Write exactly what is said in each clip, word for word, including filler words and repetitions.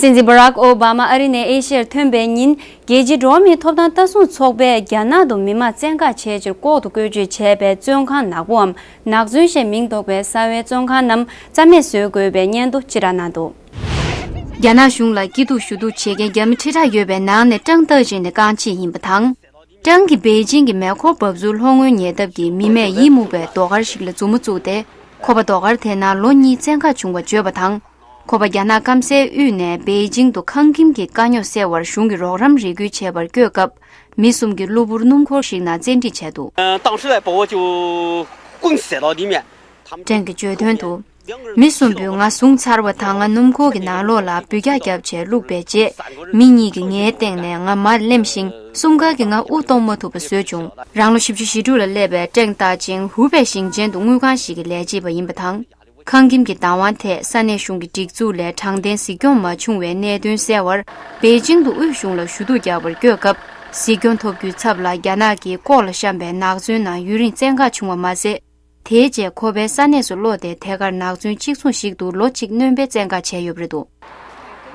སྲིད་འཛིན་Barack Obama་ཨ་རི་ནས་ཨེ་ཤི་ཡར་ཐོན་པའི་ཉིན། རྒྱལ་སྤྱིའི་འགྲོ་བ་མིའི་ཐོབ་ཐང་ལྟ་སྲུང་ཚོགས་པས་རྒྱ་ནག་ཏུ་མི་མང་བཙན་བཀག་བྱས་ཕྱིར་ལྐོག་ཏུ་བཀོལ་སྤྱོད་བྱས་པའི་བཙོན་ཁང་ནག་པོའམ་ནག་བཙོན་ཞེས་མིང་འདོགས་པའི་གསང་བའི་བཙོན་ཁང་རྣམས་རྩ་མེད་བཟོ་དགོས་པའི་སྙན་ཐོ་སྤྱི་བསྒྲགས་གནང་འདུག་རྒྱ་ནག་གཞུང་ལ་སྐྱིད་སྡུག་ཞུ་གཏུག་བྱེད་མཁན་རྒྱ་མི་ཁྲི་ཕྲག་ཡོད་པའི་ནང་ནས་ཀྲང་ཏཱ་ཅིང་ནི་རྐང་གཅིག་ཡིན་པ་དང་། ཀྲང་གིས་པེ་ཅིང་གི་མེ་འཁོར་འབབ་ཚུགས་ལྷོ་ངོས་ཉེ་འདབས་ཀྱི་མི་མེད་ཡི་མུག་པའི་ཟློས་གར་ཞིག་ལ་མཛུབ་མོ་བཙུགས་ཏེ། ཁོ་པ་ཟློས་གར་དེའི་ནང་ལོ་གཉིས་བཙན་བཀག་བྱུང་བ་བརྗོད་པ་དང་། ཁོ་པ་རྒྱ་ནག་སྐམ་སའི་དབུས་ནས་པེ་ཅིང་དུ་ཁང་ཁྱིམ་གྱི་དཀའ་རྙོག་སེལ་བར་གཞུང་གིས་རོགས་རམ་རེ་སྐུལ་བྱས་པར་བཀོད་སྐབས། མི་གསུམ་གྱིས་གློ་བུར་སྣུམ་འཁོར་ཞིག་ནང་བཙན་ཁྲིད་བྱས་འདུག 当时来把我就棍死到地面。ཀྲང་གིས་བརྗོད་དོན་དུ། མི་གསུམ་པོས་ང་བཟུང་ཚར་བ་དང་། ང་སྣུམ་འཁོར་གྱི་ནང་ལོགས་ལ་འབུད་རྒྱག་བརྒྱབ་བྱས་བླུགས་པའི་རྗེས། མི་གཉིས་ཀྱིས་ངའི་སྟེང་ནས་ང་མར་གླེམས་ཤིང་། གསུམ་ཀ་གིས་ང་དབུགས་གཏོང་མ་ཐུབ་པ་བཟོས་བྱུང་། རང་ལོ་བཞི་བཅུ་ཞེ་དྲུག་ལ་སླེབས་པའི་ཀྲེང་ཏཱ་ཅིང་ཧུའུ་པེ་ཞིང་ཆེན་དུ་དངུལ་ཁང་ཞིག་གི་ལས་བྱེད་པ་ཡིན་པ་དང་། ཁང་ཁྱིམ་གྱི་བདག་དབང་ཐད་ས་གནས་གཞུང་གི་སྒྲིག་འཛུགས་ལས་དྲང་བདེན་གཟིགས་སྐྱོང་མ་བྱུང་བའི་གནད་དོན་གསལ་བར། པེ་ཅིང་དུ་དབུས་གཞུང་ལ་ཞུ་གཏུག་རྒྱག་པར་བསྐྱོད་སྐབས། གཟིགས་སྐྱོང་ཐོབ་རྒྱུའི་ཚབ་ལ་རྒྱ་ནག་གིས་ལྐོག་ལ་བཤམས་པའི་ནག་བཙོན་ནང་ཡུན་རིང་བཙན་བཀག་བྱུང་བ་མ་ཟད། དེའི་རྗེས་ཁོ་པའི་ས་གནས་སུ་ལོག་སྟེ། ཐད་ཀར་ནག་བཙོན་གཅིག་མཚུངས་ཤིག་ཏུ་ལོ་གཅིག་སྣོན་པའི་བཙན་བཀག་བྱས་ཡོད་པ་རེད་འདུག་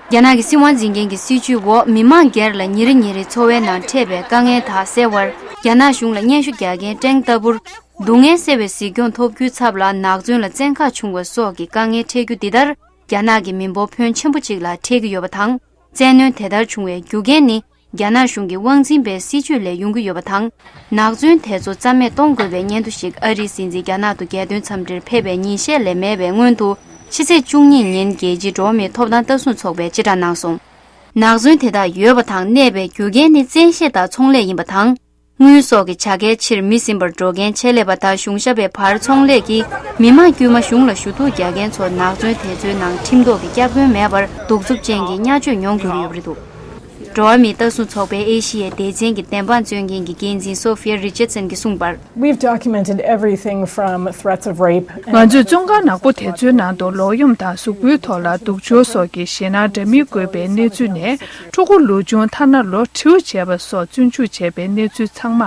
རྒྱ་ནག་གི་སྲིད་དབང་འཛིན་མཁན་གྱི་སྲིད་བྱུས་འོག་མི་མང་སྒེར་ལ་ཉིན་རེ་ཉིན་རེའི་འཚོ་བའི་ནང་འཕྲད་པའི་དཀའ་ངལ་དག་སེལ་བར། རྒྱ་ནག་གཞུང་ལ་སྙན་ཞུ་རྒྱག་མཁན་ཀྲེང་ལྟ་བུར། སྡུག་བསྔལ་སེལ་བའི་གཟིགས་སྐྱོང་ཐོབ་རྒྱུའི་ཚབ་ལ་ནག་བཙོན་ལ་བཙན་བཀག་བྱུང་བ་སོགས་ཀྱི་དཀའ་ངལ་འཕྲད་རྒྱུ་འདི་ལྟར། རྒྱ་ནག་གི་མི་འབོར་ཕོན་ཆེན་པོ་ཅིག་ལ་འཕྲད་ཀྱི་ཡོད་པ་དང་། བཙན་གནོན་དེ་ལྟར་བྱུང་བའི་རྒྱུ་རྐྱེན་ནི། རྒྱ་ནག་གཞུང་གི་དབང་འཛིན་པའི་སྲིད་བྱུས་ལས་ཡོང་གི་ཡོད་པ་དང་། ནག་བཙོན་དེ་ཚོ་རྩ་མེད་གཏོང་དགོས་པའི་སྙན་ཐོ་ཞིག་ཨ་རིའི་སྲིད་འཛིན་རྒྱ་ནག་ཏུ་རྒྱལ་དོན་འཚམས་འདྲིར་ཕེབས་པའི་ཉིན་ཤས་ལས་མེད་པའི་སྔོན་དུ། ཕྱི་ཚེས་བཅུ་གཉིས་ཉིན་རྒྱལ་སྤྱིའི་འགྲོ་བ་མིའི་ཐོབ་ཐང་ལྟ་སྲུང་ཚོགས་པས་སྤྱི་བསྒྲགས་གནང་སོང་། ནག་བཙོན་དེ་དག་ཡོད་པ་དང་གནས་པའི་རྒྱུ་རྐྱེན་ནི་བཙན་ཤེད་དང་ཚོང་ལས་ཡིན་པ་དང་། དངུལ་སོགས་ཀྱི་བྱ་དགའི་ཕྱིར་མི་ཟིན་པར་འགྲོ་མཁན་ཆེད་ལས་པ་དང་གཞུང་ཞབས་པའི་བར་ཚོང་ལས་ཀྱིས་མི་མང་དཀྱུས་མ་གཞུང་ལ་ཞུ་གཏུག་རྒྱག་མཁན་ཚོར་ནག་བཙོན་དེ་ཚོའི་ནང་ཁྲིམས་ཐོག་གི་བསྐྱར་སྐྱོན་མེད་པར་གདུག་རྩུབ་ཅན་གྱི་བརྙས་བཅོས་མྱོང་དགོས་ཀྱི་ཡོད་པ་རེད་འདུག་འགྲོ་བ་མིའི་ལྟ་སྲུང་ཚོགས་པའི་ཨེ་ཤི་ཡའི་སྡེ་ཚན་གྱི་བདེན་དཔང་རྩོད་མཁན་གྱི་འགན་འཛིན་Sophia Richardson་གྱིས་གསུངས་པར། We've documented everything from threats of rape. ང་ཚོས་བཙོན་ཁང་ནག་པོ་དེ་ཚོའི་ནང་དུ་ལོག་གཡེམ་དང་གཟུགས་པོའི་ཐོག་ལ་སྡུག་སྦྱོར་སོགས་ཀྱི་ཞེད་སྣང་འདྲ་མིན་བཀོད་པའི་གནས་ཚུལ་ནས། ཕྲུ་གུ་ལོ་ཆུང་ཐ་ན་ལོ་བཅུ་བྱས་པ་སོགས་བཙོན་འཇུག་བྱས་པའི་གནས་ཚུལ་ཚང་མ་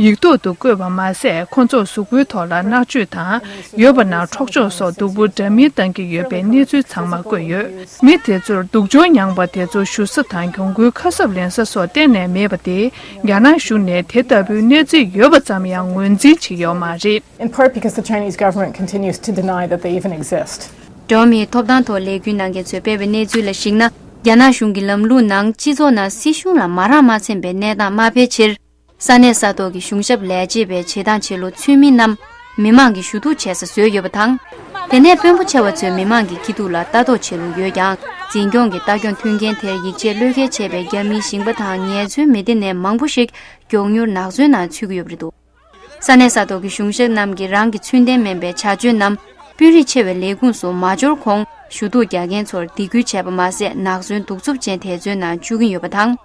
ཡིག་ཐོག་ཏུ་བཀོད་པ་མ་ཟད། ཁོ་ཚོར་གཟུགས་པོའི་ཐོག་ལ་མནར་གཅོད་དང་། ཡོད་པ་ན་འཕྲོག་བཅོམ་སོགས་སྡུག་པོ་འདྲ་མིན་བཏང་གི་ཡོད་པའི་གནས་ཚུལ་ཚང་མ་བཀོད་ཡོད། མི་དེ་ཚོར་སྡུག་སྦྱོར་མྱངས་པ་དེ་ཚོ་ཞུ་ས་དང་གྱོང་གུན་ཁ་གསབ་ལེན་ས་སོགས་གཏན་ནས་མེད་པ་དེས། རྒྱ་ནག་གཞུང་ནས་དེ་ལྟ་བུའི་གནས་ཚུལ་ཡོད་པ་ཙམ་ཡང་ངོས་འཛིན་བྱེད་ཀྱི་ཡོད་མ་རེད། In part because the Chinese government continues to deny that they even exist. འགྲོ་བ་མིའི་ཐོབ་ཐང་ཐོག་ལས་འགུལ་གནང་མཁན་ཚོས་སྤེལ་བའི་གནས་ཚུལ་ལ་གཞིགས་ན། རྒྱ་ནག་གཞུང་གི་ལམ་ལུགས་ནང་སྤྱི་ཚོགས་ནང་སྲིད་གཞུང་ལ་མ་རག་མ་འཚེམ་པའི་གནས་སྟངས་མ་འཕེལ་ཕྱིར། ས་གནས་ས་ཐོག་གི་གཞུང་ཞབས་ལས་བྱེད་པའི་བྱེད་སྟངས་བྱེད་ལུགས་ཚུལ་མིན་རྣམས་མི་མང་གིས་ཞུ་གཏུག་བྱེད་ས་བཟོས་ཡོད་པ་དང་། དེ་ནས་དཔོན་པོ་ཆེ་བ་ཚོས་མི་མང་གི་སྐྱིད་སྡུག་ལ་ལྟ་རྟོག་བྱེད་ལུགས་ཡོད་ཀྱང་། འཛིན་སྐྱོང་གི་ལྟ་སྐྱོང་མཐུན་རྐྱེན་དེར་ཡིད་ཆེས་བློས་འགེལ་བྱས་པའི་རྒྱ་མིའི་ཞིང་པ་དང་ངལ་རྩོལ་མི་སྡེ་ནས་མང་པོ་ཞིག་མགྱོགས་མྱུར་ནག་བཙོན་ནང་ཚུད་ཀྱི་ཡོད་པ་རེད་འདུག་ས་གནས་ས་ཐོག་གི་གཞུང་ཞབས་རྣམས་ཀྱིས་རང་གི་ཚུལ་ལྡན་མིན་པའི་བྱ་སྤྱོད་རྣམས་དཔོན་རིགས་ཆེ་བའི་ལས་ཁུངས་སུ་མ་འབྱོར་གོང་ཞུ་གཏུག་རྒྱག་མཁན་ཚོར་སྡིགས་སྐུལ་བྱས་པ་མ་ཟད། ནག་བཙོན་གདུག་རྩུབ་ཅན་དེ་ཚོའི་ནང་བཅུག་གིན་ཡོད་པ་དང་།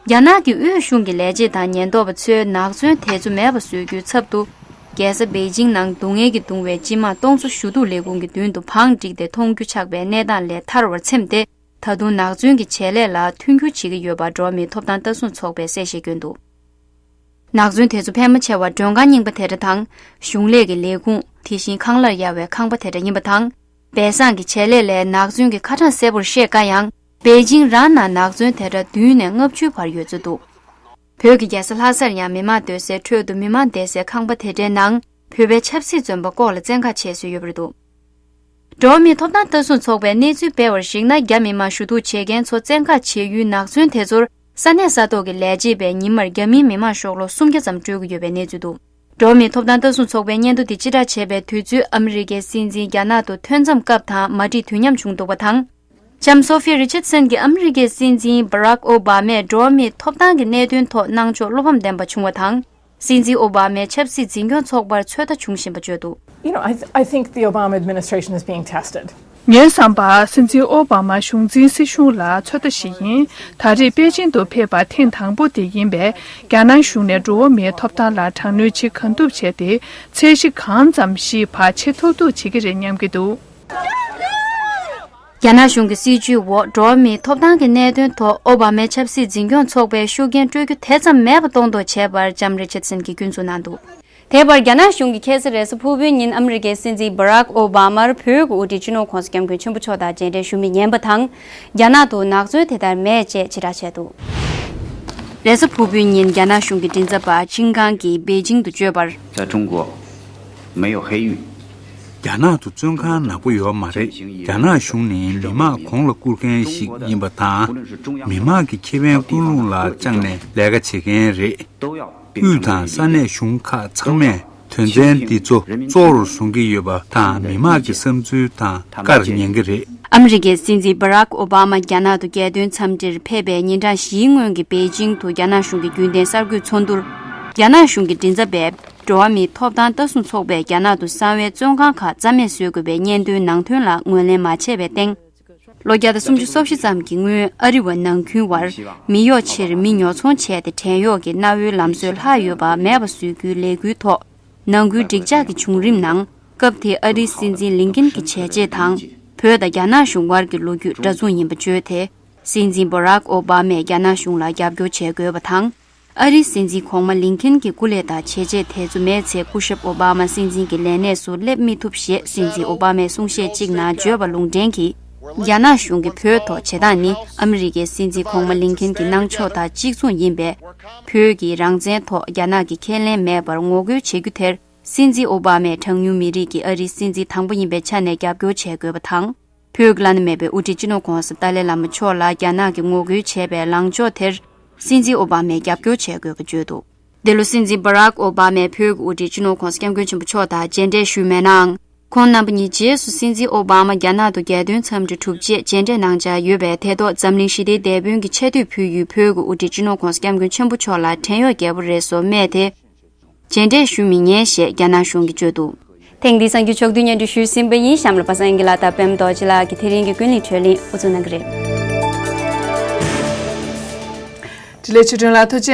རྒྱ་ནག་གི་དབུས་གཞུང་གི་ལས་བྱེད་དང་ཉེན་རྟོག་པ་ཚོས་ནག་བཙོན་དེ་ཚོ་མེད་པ་བཟོ་རྒྱུའི་ཚབ་ཏུ། རྒྱལ་ས་པེ་ཅིང་ནང་སྡུག་བསྔལ་གྱིས་གདུང་བའི་སྤྱི་དམངས་སྟོང་ཚོ་ཞུ་གཏུག་ལས་ཁུངས་ཀྱི་མདུན་དུ་བང་བསྒྲིགས་ཏེ་མཐོང་རྒྱུ་ཆགས་པའི་གནས་སྟངས་ལས་ཐར་བར་འཚེམས་ཏེ། ད་དུང་ནག་བཙོན་གྱི་བྱེད་ལས་ལ་མཐུན་འགྱུར་བྱེད་ཀྱི་ཡོད་པ་འགྲོ་བ་མིའི་ཐོབ་ཐང་ལྟ་སྲུང་ཚོགས་པས་གསལ་བཤད་བསྐྱོན་འདུག་ནག་བཙོན་དེ་ཚོ་ཕལ་མོ་ཆེ་བ་མགྲོན་ཁང་རྙིང་པ་དེ་འདྲ་དང་། གཞུང་ལས་ཀྱི་ལས་ཁུངས། དེ་བཞིན་ཁང་གླར་གཡར་བའི་ཁང་པ་དེ་འདྲ་ཡིན་པ་དང་། སྦས་གསང་གི་བྱེད་ལས་ལས་ནག་བཙོན་གྱི་ཁ་གྲངས་གསལ་པོར་ཤེས་དཀའ་ཡང་། པེ་ཅིང་རང་ནང་ནག་བཙོན་དེ་འདྲ་བདུན་ནས་ལྔ་བཅུའི་བར་ཡོད་ཚུལ་འདུག་བོད་ཀྱི་རྒྱལ་ས་ལྷ་སར་ཡང་མི་མང་སྡོད་སའི་ཁྲོད་དུ་མི་མང་བསྡད་སའི་ཁང་པ་དེ་འདྲའི་ནང་། བོད་པའི་ཆབ་སྲིད་བཙོན་པ་ལྐོག་ལ་བཙན་བཀག་བྱས་བཟོས་ཡོད་པ་རེད་འདུག་འགྲོ་བ་མིའི་ཐོབ་ཐང་ལྟ་སྲུང་ཚོགས་པས་གནས་ཚུལ་སྤེལ་བར་གཞིགས་ན། རྒྱ་མི་མང་ཞུ་གཏུག་བྱེད་མཁན་ཚོ་བཙན་བཀག་བྱེད་ཡུལ་ནག་བཙོན་དེ་ཚོར་ས་གནས་ས་ཐོག་གི་ལས་བྱེད་པས་ཉིན་མར་རྒྱ་མིའི་མི་མང་ཤོག་ལོ་སུམ་བརྒྱ་ཙམ་སྤྲོད་ཀྱི་ཡོད་པའི་གནས་ཚུལ་འདུག་འགྲོ་བ་མིའི་ཐོབ་ཐང་ལྟ་སྲུང་ཚོགས་པའི་སྙན་ཐོ་དེ་སྤྱི་བསྒྲགས་བྱས་པའི་དུས་ཚོད་ཨ་མི་རི་ཀའི་སྲིད་འཛིན་རྒྱ་ནག་ཏུ་ཐོན་མཚམས་སྐབས་དང་མ་འགྲིག་དུས་མཉམ་བྱུང་འདུག་པ་དང་། ལྕམ་སོ་ཕི་རི་ཆར་སན་གྱིས་ཨ་མི་རི་ཀའི་སྲིད་འཛིན་བྷ་རག་ཨོ་བྷ་མས་འགྲོ་བ་མིའི་ཐོབ་ཐང་གི་གནད་དོན་ཐོག་གནང་ཕྱོགས་བློ་ཕམ་ལྡན་པ་བྱུང་བ་དང་། སྲིད་འཛིན་ཨོ་བྷ་མའི་ཆབ་སྲིད་འཛིན་སྐྱོང་ཚོགས་པར་ཚོད་ལྟ་འབྱུང་བཞིན་པ་བརྗོད་འདུག You know, I, th- I think the Obama administration is being tested. ངའི་བསམ་པར་སྲིད་འཛིན་ཨོ་བྷ་མ་གཞུང་འཛིན་སྲིད་གཞུང་ལ་ཚོད་ལྟ་ཞིག་ཡིན། ད་རེས་པེ་ཅིང་དུ་ཕེབས་པ་ཐེངས་དང་པོ་དེ་ཡིན་པས། རྒྱ་ནག་གཞུང་ནས་འགྲོ་བ་མིའི་ཐོབ་ཐང་ལ་དྲག་གནོན་བྱེད་གང་ཐུབ་བྱས་ཏེ། ཚད་གཞི་གང་ཙམ་ཞིག་བར་ཆད་ཐུབ་ཐུབ་བྱེད་ཀྱི་རེད་སྙམ་གྱི་འདུག་རྒྱ་ནག་གཞུང་གི་སྲིད་བྱུས་འོག་འགྲོ་བ་མིའི་ཐོབ་ཐང་གི་གནད་དོན་ཐོག་ཨོ་བྷ་མའི་ཆབ་སྲིད་འཛིན་སྐྱོང་ཚོགས་པས་ཤུགས་རྐྱེན་སྤྲོད་རྒྱུ་དེ་ཙམ་མེད་པ་གཏོང་རྟོག་བྱས་པར་ལྕམ་རི་ཆར་སན་གྱིས་སྐྱོན་འཛུགས་གནང་འདུག་དེ་བར་རྒྱ་ནག་གཞུང་གིས་ཁ་སང་རེས་གཟའ་ཕུར་བུའི་ཉིན་ཨ་མི་རི་ཀའི་སྲིད་འཛིན་བྷ་རག་ཨོ་བྷ་མར་བོད་ཀྱི་དབུ་ཁྲིད་སྤྱི་ནོར་༸གོང་ས་༸སྐྱབས་མགོན་ཆེན་པོ་མཆོག་དང་མཇལ་འཕྲད་ཞུ་མི་ཉན་པ་དང་། རྒྱ་ནག་ཏུ་ནག་ཚོན་དེ་ལྟར་མེད་ཅེས་ཕྱིར་བསྒྲགས་བྱས་འདུག་རེས་གཟའ་ཕུར་བུའི་ཉིན་རྒྱ་ནག་གཞུང་གི་མགྲིན་ཚབ་པ་ཆིན་ཀང་གིས་པེ་ཅིང་དུ་བརྗོད་པར། 在中国没有黑域。 རྒྱ་ནག་ཏུ་བཙོན་ཁང་ནག་པོ་ཡོད་མ་རེད། རྒྱ་ནག་གཞུང་ནི་མི་དམངས་གོང་ལ་བཀུར་མཁན་ཞིག་ཡིན་པ་དང་། མི་དམངས་ཀྱི་ཁེ་ཕན་ཀུན་སློང་ལ་བཅངས་ནས་ལས་ཀ་བྱེད་མཁན་རེད། དབུས་དང་ས་གནས་གཞུང་ཁག་ཚང་མས་དོན་ཚན་འདི་ཚོ་གཙོ་བོར་བཟུང་གི་ཡོད་པ་དང་། མི་དམངས་ཀྱི་བསམ་ཚུལ་དང་བཀར་ཉན་གྱི་རེད། ཨ་མི་རི་ཀའི་སྲིད་འཛིན་བྷ་རག་ཨོ་བྷ་མ་རྒྱ་ནག་ཏུ་རྒྱལ་དོན་འཚམས་འདྲིར་ཕེབས་པའི་ཉིན་གྲངས་བཞིའི་སྔོན་གྱི་པེ་ཅིང་དུ་རྒྱ་ནག་གཞུང་གི་རྒྱུན་ལྡན་གསར་འགོད་ཚོགས་འདུར། རྒྱ་ནག་གཞུང་གི་མགྲིན་ཚབ་པས། འགྲོ་བ་མིའི་ཐོབ་ཐང་ལྟ་སྲུང་ཚོགས་པས་རྒྱ་ནག་ཏུ་གསང་བའི་བཙོན་ཁང་ཁག་རྩ་མེད་བཟོ་དགོས་པའི་སྙན་ཐོའི་ནང་དོན་ལ་ངོས་ལེན་མ་བྱས་པའི་སྟེང་། ལོ་བརྒྱ་དང་སུམ་ཅུ་སོ་བཞི་ཙམ་གྱི་སྔོན་ཨ་རི་བ་ནང་ཁུལ་བར་མི་གཡོག་ཕྱིར་མི་ཉོ་ཚོང་བྱས་ཏེ་བྲན་གཡོག་གི་གནའ་བོའི་ལམ་སྲོལ་ལྷག་ཡོད་པ་མེད་པ་བཟོ་རྒྱུའི་ལས་འགུལ་ཐོག་ནང་ཁུལ་འགྲིག་འཇགས་ཀྱི་བྱུང་རིམ་ནང་། སྐབས་དེའི་ཨ་རིའི་སྲིད་འཛིན་ལིན་ཀིན་གྱི་བྱས་རྗེས་དང་། བོད་དང་རྒྱ་ནག་གཞུང་དབར་གྱི་ལོ་རྒྱུས་འདྲ་མཚུངས་ཡིན་པ་བརྗོད་དེ། སྲིད་འཛིན་བྷ་རག་ཨོ་བྷ་མས་རྒྱ་ནག་གཞུང་ལ་རྒྱབ་སྐྱོར་བྱེད་དགོས་པ་དང་། ཨ་རིའི་སྲིད་འཛིན་གོང་མ་ལིན་ཁིན་གྱི་སྐུ་ལས་དང་བྱས་རྗེས་དེ་ཚོ་མེད་ཚེ་སྐུ་ཞབས་ཨོ་བྷ་མ་སྲིད་འཛིན་གྱི་ལས་གནས་སུ་སླེབས་མི་ཐུབ་ཞེས་སྲིད་འཛིན་ཨོ་བྷ་མས་གསུང་བཤད་ཅིག་ནང་བརྗོད་པ་ལུང་འདྲེན་གྱིས། རྒྱ་ནག་གཞུང་གིས་བོད་ཐོག་བྱེད་སྟངས་ནི་ཨ་མི་རི་ཀའི་སྲིད་འཛིན་གོང་མ་ལིན་ཁིན་གྱི་གནང་ཕྱོགས་དང་གཅིག་མཚུངས་ཡིན་པས། བོད་ཀྱི་རང་བཙན་ཐོག་རྒྱ་ནག་གིས་ཁས་ལེན་མེད་པར་ངོ་རྒོལ་བྱེད་རྒྱུ་དེར། སྲིད་འཛིན་ཨོ་བྷ་མས་གྲངས་ཉུང་མི་རིགས་ཀྱི་ཨ་རིའི་སྲིད་འཛིན་དང་པོ་ཡིན་པའི་ཆ་ནས་རྒྱབ་སྐྱོར་བྱེད་དགོས་པ་དང་། བོད་ཀྱི་བླ་ན་མེད་པའི་དབུ་ཁྲིད་སྤྱི་ནོར་༸གོང་ས་ཏཱ་ལའི་བླ་མ་མཆོག་ལ་རྒྱ་ནག་གིས་ངོ་རྒོལ་བྱས་པའི་ལངས་ཕྱོགས་དེར། སྲིད་འཛིན་ཨོ་བྷ་མས་རྒྱབ་སྐྱོར་བྱེད་དགོས་པ་བརྗོད་འདུག་འདི་ལོ་སྲིད་འཛིན་བྷ་རག་ཨོ་བྷ་མས་བོད་ཀྱི་དབུ་ཁྲིད་སྤྱི་ནོར་༸གོང་ས་༸སྐྱབས་མགོན་ཆེན་པོ་མཆོག་དང་མཇལ་འཕྲད་ཞུས་མེད་ནའང་། ཁོང་རྣམ་པ་གཉིས་རྗེས་སུ་སྲིད་འཛིན་ཨོ་བྷ་མ་རྒྱ་ནག་ཏུ་རྒྱལ་དོན་འཚམས་འདྲི་གྲུབ་རྗེས་མཇལ་འཕྲད་གནང་འཆར་ཡོད་པས། དེ་ཐོག་འཛམ་གླིང་ཞི་བདེའི་དེད་དཔོན་གྱི་ཆེ་བསྟོད་ཕུལ་ཡུལ་བོད་ཀྱི་དབུ་ཁྲིད་སྤྱི་ནོར་༸གོང་ས་༸སྐྱབས་མགོན་ཆེན་པོ་མཆོག་ལ་བྲན་གཡོག་རྒྱལ་པོ་རེད་སོགས་སྨྲས་ཏེ། མཇལ་འཕྲད་ཞུ་མི་ཉན་ཞེས་རྒྱ་ནག་གཞུང་གིས་བརྗོད་འདུག་ཐེངས་འདིའི་གསར་འགྱུར་ཕྱོགས་བསྡུས་སྙན་སྒྲོན་ཞུས་ཟིན་པ་ཡིན། གཤམ་ལ་པ་སངས་དབྱངས་སྐྱིད་ལགས་དང་པད་མ་རྡོ་རྗེ་ལགས་ཀྱིས་དེ་རིང་གི་ཀུན་གླེང་བགྲོ་གླེང་དབུ་འཛུགས་གནང་གི་རེད། བཀྲ་ཤིས་ཆོས་སྒྲོན་ལགས་ཐུགས་རྗེ་ཆེ།